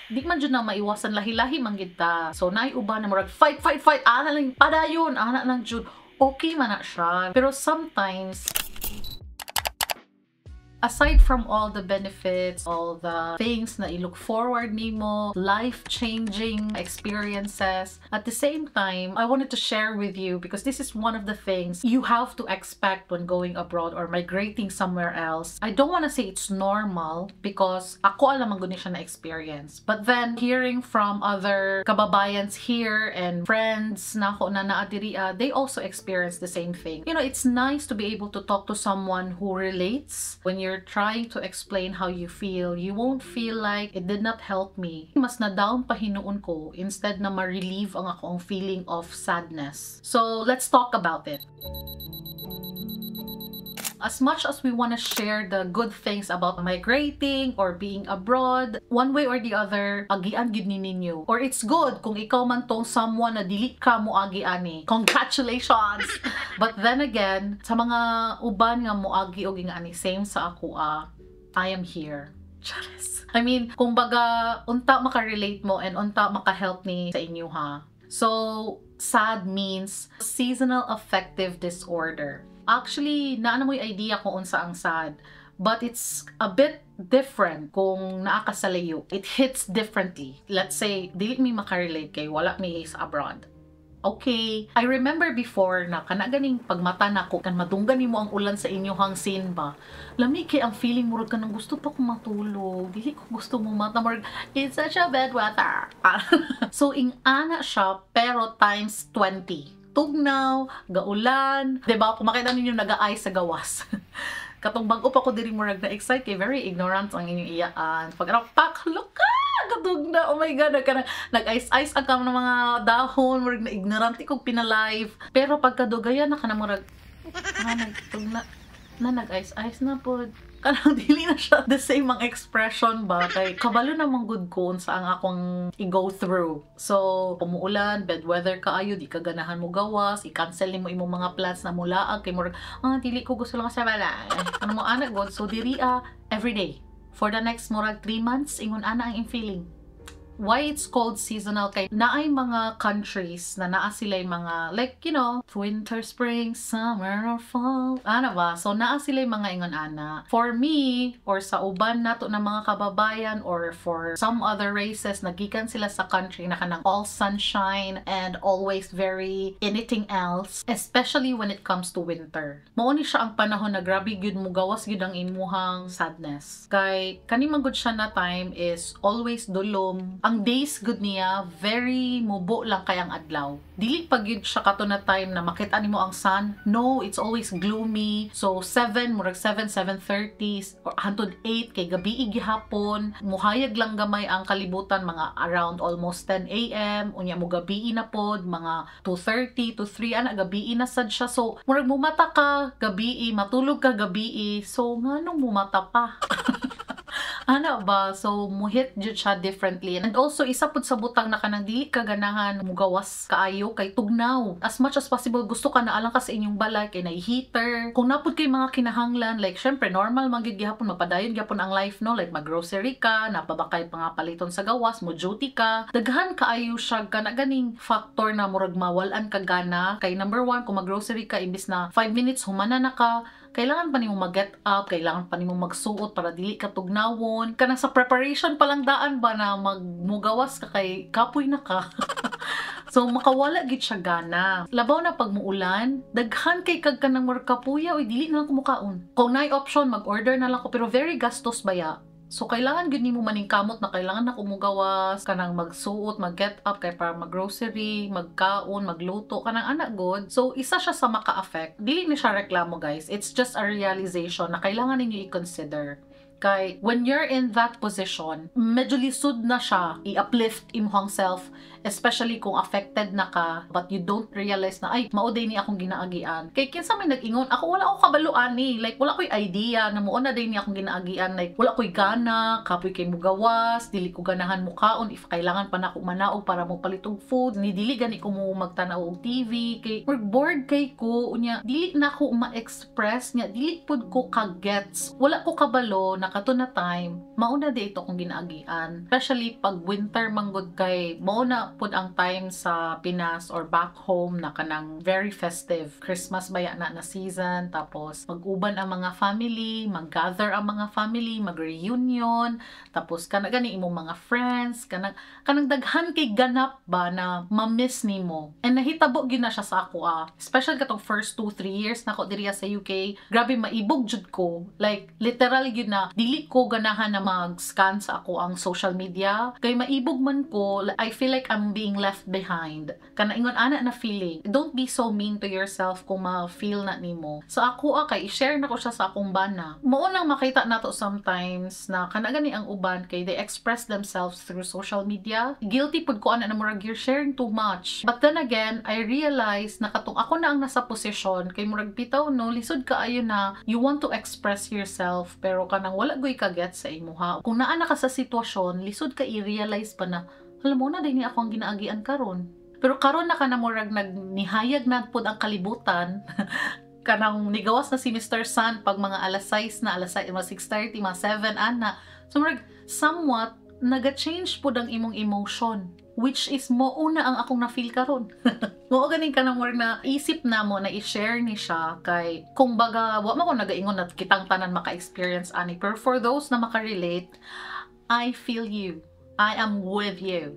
Di man jud na maiwasan, lahi-lahi man gid ta. So naay uban na murag fight, fight, fight, ana lang, padayon, ana lang jud. Okay man na siya. Pero sometimes, aside from all the benefits, all the things na i-look forward nimo, life-changing experiences, at the same time, I wanted to share with you because this is one of the things you have to expect when going abroad or migrating somewhere else. I don't want to say it's normal because ako alam ang siya na experience. But then, hearing from other kababayans here and friends na ako na naa diri, they also experience the same thing. It's nice to be able to talk to someone who relates. When you're trying to explain how you feel, you won't feel like it did not help me. Mas na-down pa hinuon ko instead na ma-relieve ang akong feeling of sadness. So, let's talk about it. As much as we want to share the good things about migrating or being abroad, one way or the other, agian gid ni ninyo. Or it's good kung ikaw man tong someone na dili ka moagi ani. Congratulations! But then again, sa mga uban nga moagi og nga ani same sa ako ah, I am here. Charis. I mean, kumbaga, unta maka-relate mo and unta maka-help ni sa inyo ha. So, SAD means seasonal affective disorder. Actually, naa na mo'y idea kung unsa ang SAD. But it's a bit different kung naa ka sa layo. It hits differently. Let's say, dili mi makarelate kay wala mi sa abroad. Okay. I remember before na kana ganing pagmata nako kan madunggan nimo ang ulan sa inyong scene ba. Lami kay ang feeling, murag kanang gusto pa ko matulog. Dili ko gusto mo mata, murag it's such a bad weather. So ing-ana siya pero times 20. Tugnaw, gaulan, 'di ba? Kung makita ninyo naga-ice sa gawas. Katong bag-o pa ko diri, murag na excite kay very ignorant ang inyong iyaan. Pag ano, pak, look ka! Katugna, oh my God, nagka, nag-ice-ice ang kam ng mga dahon, murag na ignorante kog pina-live. Pero pagkadugayan na ka na murag, ah, nagtugna, na nag-ice-ice na pod. Kanang dili na siya the same ang expression ba kay kabalo namang gud ko sa ang akong i-go through. So, umuulan, bad weather kaayo, di ka ganahan mo gawas, i-cancel nimo imong mga plans na mulaag kay murag, ah, dili ko gusto lang sa balay. Ano mo ana god, so diri ah, every day. For the next murag 3 months, ingon ana ang feeling. Why it's called seasonal? Kay naay mga countries na naa sila mga like winter, spring, summer or fall, ana ba? So naa sila mga ingon ana. For me or sa uban nato na mga kababayan or for some other races, nagikan sila sa country na kanang all sunshine and always very anything else, especially when it comes to winter, mao ni siya ang panahon na grabe gyud mo gawas gyud ang imuhang sadness kay kani man gud siya na time is always dulom. Ang days gud niya, very mubo lang kay ang adlaw. Dili pa gyud siya kato na time na makita nimo ang sun. No, it's always gloomy. So 7, murag 7, 7:30 or hantod 8 kay gabi gihapon. Muhayag lang gamay ang kalibutan mga around almost 10 a.m. Unya mo gabi na pod mga 2:30 to 3 ana, gabi na sad siya. So murag mumata ka gabi, matulog ka gabi. So nganong mumata pa? Ana ba? So, muhit jud siya differently. And also, isa pud sa butang na kanang dili ka ganahan mugawas kaayo kay tugnaw. As much as possible, gusto ka naa lang ka sa inyong balay kay nay heater. Kung naa pud kay mga kinahanglan, like, syempre, normal man gyud gihapon, mapadayon gihapon ang life, no? Like, mag-grocery ka, naa pa ba kay mga paliton sa gawas, mo duty ka. Daghan kaayo siya kana ganing factor na murag mawalan ka gana. Kay number one, kung mag-grocery ka, imbis na 5 minutes, humana na ka, kailangan pa nimo mag-get up, kailangan pa nimo magsuot para dili ka tugnawon. Kanang sa preparation pa lang daan ba na magmugawas ka kay kapoy na ka. So makawala gid siya gana. Labaw na pag muulan, daghan kay kag kanang murag kapuya, oy, dili na lang ko mukaon. Kung naay option, mag-order na lang ko pero very gastos baya. So kailangan gyud nimo maningkamot na kailangan na mugawas, kanang magsuot, mag-get up kay para mag-grocery, magkaon, magluto, kanang ana god. So isa siya sa maka-affect. Dili ni siya reklamo, guys. It's just a realization na kailangan ninyo i-consider. Kay when you're in that position, medyo lisod na siya i-uplift imong self, especially kung affected na ka, but you don't realize na, ay, mao diay ni akong ginaagian. Kay kinsa may nag-ingon, ako wala ako kabalo ani, like wala ko'y idea na mao na diay ni akong ginaagian, like wala ko'y gana, kapoy kay mugawas, dili ko ganahan mukaon if kailangan pa nako manaog para mo palit og food, ni dili gani ko mo magtan-aw og TV kay bored kay ko, unya dili na ako ma-express niya, dili pud ko ka-gets. Wala ko kabalo na na kato na time, mao na diay to akong ginaagian. Especially pag winter manggod kay mao na pud ang time sa Pinas or back home na kanang very festive. Christmas baya na na season, tapos mag-uban ang mga family, mag-gather ang mga family, mag-reunion, tapos kana gani imong mga friends, kanang daghan kay ganap ba na ma-miss nimo. And nahitabo gyud na siya sa ako ah. Especially katong first 2-3 years nako diri sa UK, grabe maibog jud ko. Like literal gyud na dili ko ganahan na mag-scan sa akoang social media kay maibog man ko. I feel like I'm being left behind. Kana ingon ana na feeling. Don't be so mean to yourself kung ma-feel na nimo. So ako ah, kay i-share na ko siya sa akong bana. Mao nang makita nato sometimes na kana gani ang uban kay they express themselves through social media. Guilty pud ko ana na murag you're sharing too much. But then again, I realize na katong ako na ang nasa posisyon kay murag bitaw no, lisod kaayo na you want to express yourself pero kanang wala goy kaget sa imuha. Kung naa na ka sa sitwasyon, lisod ka i-realize pa na alam mo na din ako ang ginaagian karon. Pero karon na ka na murag nagnihayag na pud ang kalibutan, kanang nigawas na si Mr. Sun pag mga alas 6 na, alas 6, mga 6:30, mga 7 ana. So murag somewhat naga-change pud ang imong emotion, which is mao na ang akong na-feel karon. Mao ganing ka na murag na isip na mo na i-share ni siya kay kung baga wa man ko nagaingon na kitang tanan maka-experience ani, pero for those na maka-relate, I feel you. I am with you.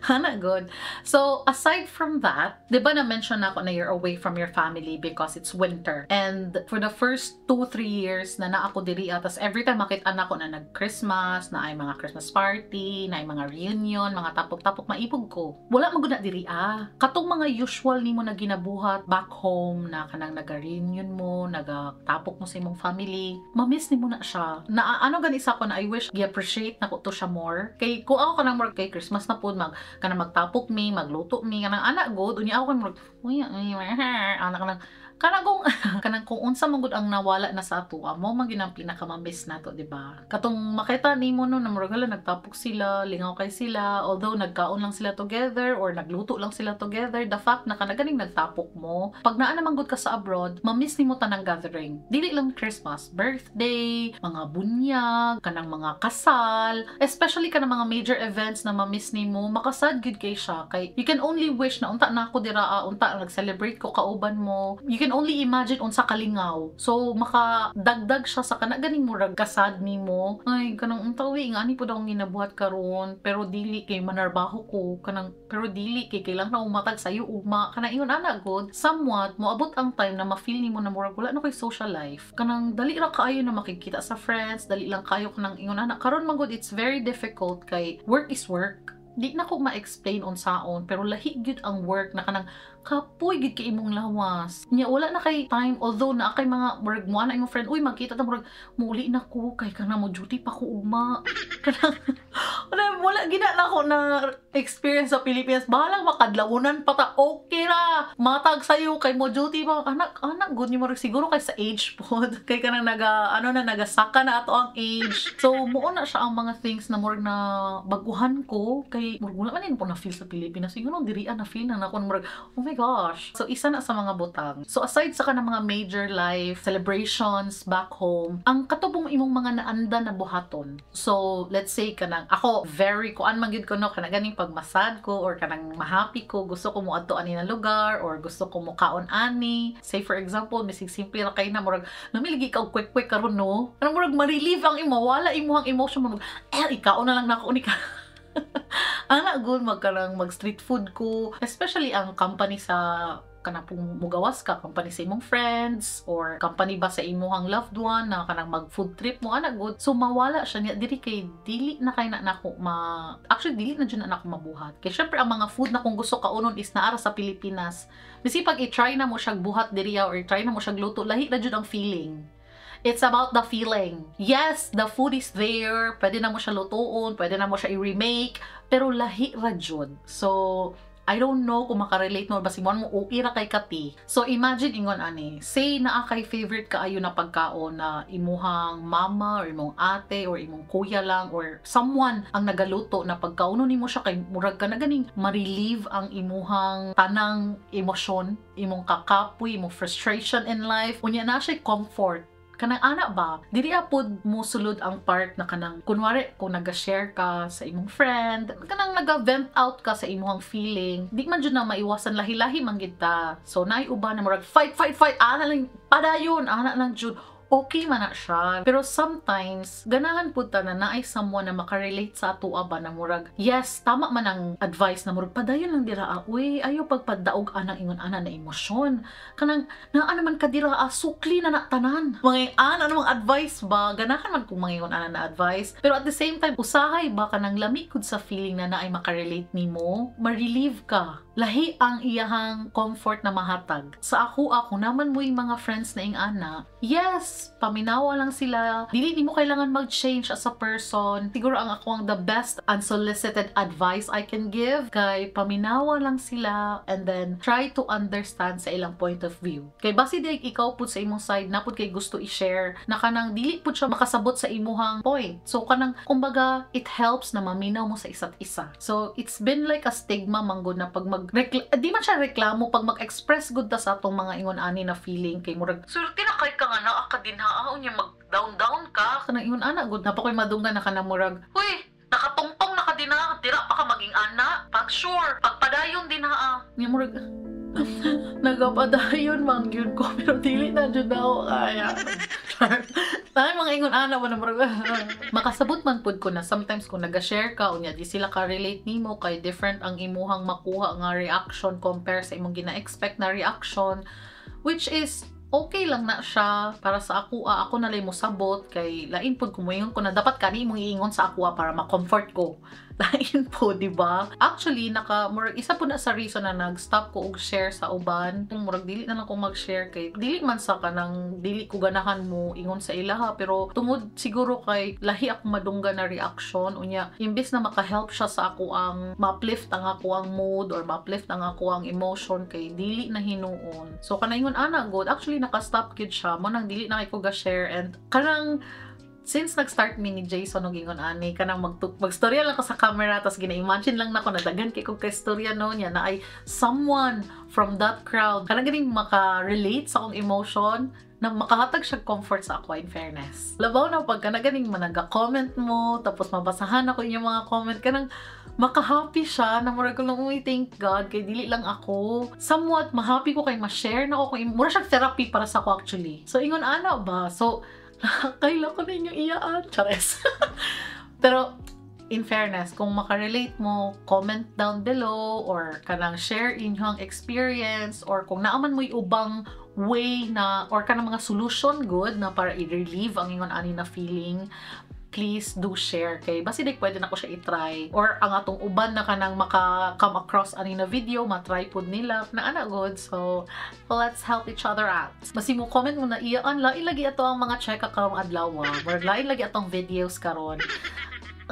Hana good. So, aside from that, di ba na-mention nako na you're away from your family because it's winter? And for the first 2-3 years na naa ko diri, tas every time makita nako na nag-Christmas, na ay mga Christmas party, na ay mga reunion, mga tapok-tapok, maibog ko. Wala man gud na diri ah. Katong mga usual nimo na ginabuhat back home na kanang naga-reunion mo, nagatapok mo sa imong family, ma-miss nimo na siya. Na ano gani sa ako na I wish gi-appreciate nako to siya more. Kay kung ako kanang murag kay Christmas na pud, mag kanang magtapok mi, magluto mi, kanang ana god, unya ako kanang murag uy, ana kanang kung unsa man gud ang nawala na sa ato, mao man gyud ang pinaka-miss nato, di ba? Katong makita nimo no na murag hala nagtapok sila, lingaw kay sila, although nagkaon lang sila together or nagluto lang sila together, the fact na kana ganing nagtapok mo, pag naa naman gud ka sa abroad, ma-miss nimo tanang gathering. Dili lang Christmas, birthday, mga bunyag, kanang mga kasal, especially kanang mga major events na ma-miss nimo, makasad gyud kay siya kay you can only wish na unta na ako dira, ah, unta nag-celebrate ko kauban mo. You can only imagine unsa kalingaw. So makadagdag siya sa kana ganing murag kasad nimo. Ay, kanang unta uwi nga ani pud akong ginabuhat karon, pero dili kay manarbaho ko kanang, pero dili kay kailangan na umatag sayo ugma, kanang ingon ana god. Somewhat moabot ang time na ma-feel nimo na murag wala na koy social life. Kanang dali ra kaayo na makikita sa friends, dali lang kayo kanang ingon ana. Karon man gud, it's very difficult kay work is work. Di na ko ma-explain unsaon, pero lahi gyud ang work na kanang kapoy gyud kay imong lawas. Nya wala na kay time, although naa kay mga murag mo na imong friend, "Uy, magkita ta," murag muli na ko kay kanang mo duty pa ko ugma. Kanang wala gina na ako na experience sa Pilipinas. Bahalang makadlawunan pa ta, okay ra. Matag sayo kay mo duty pa anak anak good ni murag siguro kay sa age pod kay kanang naga ano na nagasaka na ato ang age. So mao na siya ang mga things na murag na baguhan ko kay murag wala man po na feel sa Pilipinas. Siguro diri na feel na nako murag oh my gosh. So isa na sa mga butang. So aside sa kanang mga major life celebrations back home, ang katong imong mga naanda na buhaton. So let's say kanang ako very kuan man gyud ko no, kanang ganing pag masad ko or kanang mahappy ko, gusto ko mo adto ani na lugar or gusto ko mo kaon ani. Say for example, misig simple ra kay na murag namiligi ka og kwek-kwek karon no. Kanang murag ma-relieve ang imo, wala imong emotion mo, eh ikaon na lang nako ni ka. Ana gud, magkanang mag street food ko, especially ang company sa kanang kung mugawas ka, company sa imong friends or company ba sa imong loved one na kanang mag food trip mo ana gud. So mawala siya niya diri kay dili na kay na nako ma actually dili na jud na nako mabuhat kay syempre ang mga food na kung gusto kaunon is naara sa Pilipinas. Bisi pag i-try na mo siya buhat diri or i-try na mo siya luto, lahi na jud ang feeling. It's about the feeling. Yes, the food is there. Pwede na mo siya lutuon, pwede na mo siya i-remake, pero lahi ra jud. So, I don't know kung makarelate mo, basi mo okay ra kay kati. So imagine ingon ani, say naa kay favorite kaayo na pagkaon na imuhang mama or imong ate or imong kuya lang or someone ang nagaluto na pagkaonon nimo siya kay murag ka na ganing ma-relieve ang imuhang tanang emosyon, imong kakapoy, imong frustration in life. Unya na siya comfort. Kanang ana ba? Diri apod mo sulod ang part na kanang kunwari kung naga-share ka sa imong friend, kanang naga-vent out ka sa imong feeling, di man jud na maiwasan, lahi-lahi man gid ta. So naay uban na murag fight, fight, fight, ana lang padayon, ana lang jud, okay man na siya. Pero sometimes, ganahan pud ta na naay someone na makarelate sa atoa ba na murag, yes, tama man ang advice na murag, padayon lang dira, ah, uy, ayo pagpadaog anang ingon ana na emosyon. Kanang, naa naman ka dira, ah, sukli na na tanan. Mga ana namang advice ba, ganahan man kung mga ingon ana na advice. Pero at the same time, usahay ba kanang lami gud sa feeling na naay makarelate nimo, ma-relieve ka. Lahi ang iyahang comfort na mahatag. Sa ako naman mo yung mga friends na ing ana, yes, paminawa lang sila. Dili nimo kailangan mag-change as a person. Siguro ang ako ang the best unsolicited advice I can give kay paminawa lang sila and then try to understand sa ilang point of view. Kay basi di ikaw pud sa imong side na pud kay gusto i-share na kanang dili pud siya makasabot sa imuhang point. So kanang kumbaga it helps na maminaw mo sa isa't isa. So it's been like a stigma manggod na pag mag di man siya reklamo, pag mag-express gud ta sa atong mga ingon ani na feeling kay murag sulti na kay ka nga naa ka din ha, unya mag down down ka, kanang ingon ana gud na pa koy madunggan na kanang murag, huy, nakatungtong na ka din ha, dira pa ka maging ana, pag sure pagpadayon din ha, nya murag nagapadayon man gyud ko pero dili na jud ako kaya. Ay, mga ingon ana ba na murag makasabot man pud ko na sometimes kung naga-share ka unya di sila ka-relate nimo kay different ang imuhang makuha nga reaction compare sa imong gina-expect na reaction, which is okay lang na siya para sa ako, ah, ako na lang mo sabot kay lain pud kung moingon ko na dapat kani imong iingon sa ako, ah, para ma-comfort ko. Lain po, di ba? Actually, naka murag isa po na sa reason na nag-stop ko og share sa uban. Kung murag dili na lang ko mag-share kay dili man sa kanang dili ko ganahan mo ingon sa ilaha, pero tungod siguro kay lahi ako madungga na reaction, unya imbes na maka-help siya sa ako ang ma-uplift ang ako ang mood or ma-uplift ang ako ang emotion kay dili na hinuon. So kanang ingon ana good, actually naka-stop gid siya mo nang dili na kay ko ga-share. And kanang since nag-start mi ni Jason og ingon ani kanang magstorya lang ko sa camera, tapos gina-imagine lang nako na daghan kay kog kaistorya no niya na ay someone from that crowd kanang ganing maka-relate sa akong emotion na makahatag siya comfort sa ako. In fairness, labaw na pagka na ganing managa-comment mo tapos mabasahan ako inyong mga comment, kanang makahappy siya na murag ko lang, uy, thank God kay dili lang ako. Somewhat mahappy ko kay ma-share na ako kung mura siya therapy para sa ako actually. So ingon ana ba, so kaila ko ninyo iyaan. Chares. Pero, in fairness, kung makarelate mo, comment down below or kanang share inyong experience or kung naaman mo'y ubang way na or kanang mga solution good na para i-relieve ang ingon ani na feeling, please do share kay basi di pwede na ko siya i-try or ang atong uban na kanang maka come across ani na video, ma-try pud nila na ana good. So let's help each other out. Basi mo comment mo na iyaan, lain lagi ato ang mga cheka karong adlaw, or lain lagi atong videos karon.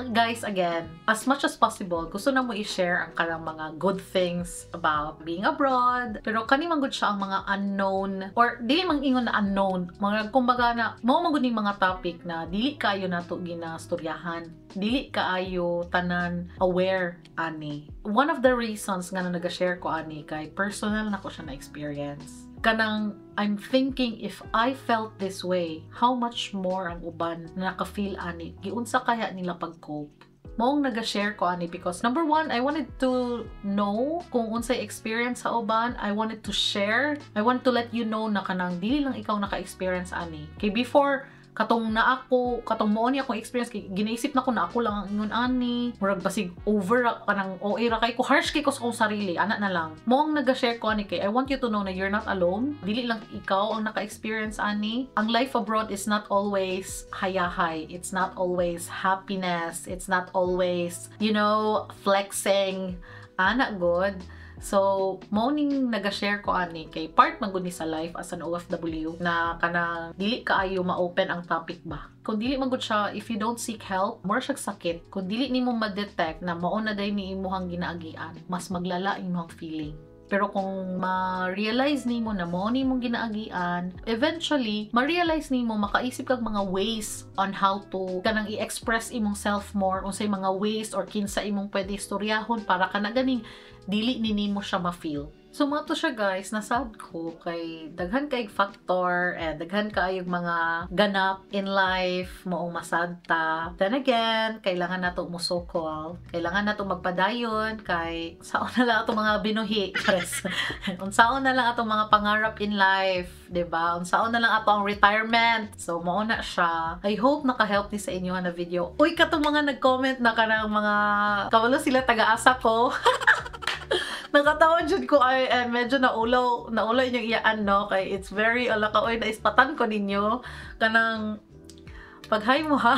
Guys, again, as much as possible, gusto na mo i-share ang kanang mga good things about being abroad. Pero kani man gud siya ang mga unknown or dili mang ingon na unknown, mga kumbaga na mao man gud ning mga topic na dili kaayo nato ginastoryahan. Dili kaayo tanan aware ani. One of the reasons nga na naga-share ko ani kay personal na ko siya na experience. Kanang I'm thinking, if I felt this way, how much more ang uban na naka-feel ani? Giunsa kaya nila pag-cope? Maong naga-share ko ani because number one, I wanted to know kung unsay experience sa uban. I wanted to share. I want to let you know na kanang dili lang ikaw naka-experience ani. Kay before, katong na ako, katong mao ni akong experience kay ginaisip na ko na ako lang ang ingon ani, murag basig over kanang OA ra kay ko, harsh kay ko sa akong sarili ana na lang. Mo ang naga-share ko ani kay I want you to know na you're not alone. Dili lang ikaw ang naka-experience ani. Ang life abroad is not always hayahay, it's not always happiness, it's not always flexing ana good. So, mao ning naga-share ko ani kay part man gud ni sa life as an OFW na kanang dili kaayo ma-open ang topic ba. Kung dili man gud siya, if you don't seek help, more siya sakit. Kung dili nimo ma-detect na mao na day ni imuhang ginaagian, mas maglala imong feeling. Pero kung ma-realize nimo na mao ni imong ginaagian, eventually ma-realize nimo, makaisip kag mga ways on how to kanang i-express imong self more, unsay mga ways or kinsa imong pwede istoryahon para kana ganing dili ni nimo siya ma-feel. So mao to siya, guys, nasad ko kay daghan kay factor and daghan kaayog mga ganap in life maong masad ta. Then again, kailangan nato musukol. Kailangan nato magpadayon kay unsaon na lang atong mga binuhi, Pres. Unsaon na lang atong mga pangarap in life, 'di ba? Unsaon na lang ato ang retirement. So mao na siya. I hope naka-help ni sa inyo na video. Uy, katong mga nag-comment na kanang mga kabalo sila taga-asa ko. Nakatawa jud ko ay and medyo naulaw naulaw inyong iyaan, no, kay it's very ala ka, oy, naispatan ko ninyo kanang pag-hi mo ha,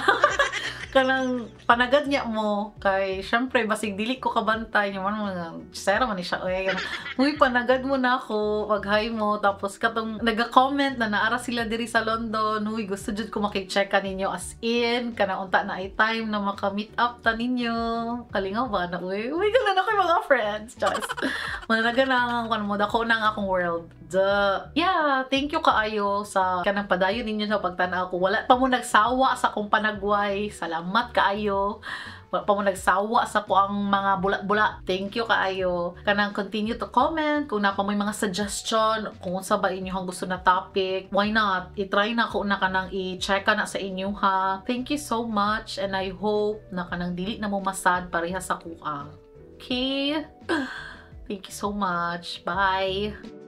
kanang panagad niya mo kay syempre basig dili ko kabantay niyo man, mga sera man ni siya, oy. Kanang, "Uy, panagad mo na ako pag-hi mo." Tapos katong naga-comment na naara sila diri sa London, uy, gusto jud ko maki-check ka ninyo, as in kanang unta na ay time na maka-meet up ta ninyo. Kalingaw ba na, uy, uy, ganun ako yung mga friends. Just mananaga na ang mo dako na ang akong world. Duh. Yeah, thank you kaayo sa kanang padayon ninyo sa pagtan-aw ko. Wala pa mo nagsawa sa akong panagway. Salamat kaayo. Wala pa mo nagsawa sa ko ang mga bula-bula. Thank you kaayo. Kanang continue to comment kung naa pa mo'y mga suggestion kung unsa ba inyong gusto na topic. Why not? I-try na ko na kanang i-check na sa inyo ha. Thank you so much and I hope na kanang dili na mo masad pareha sa kuha. Okay? Thank you so much. Bye!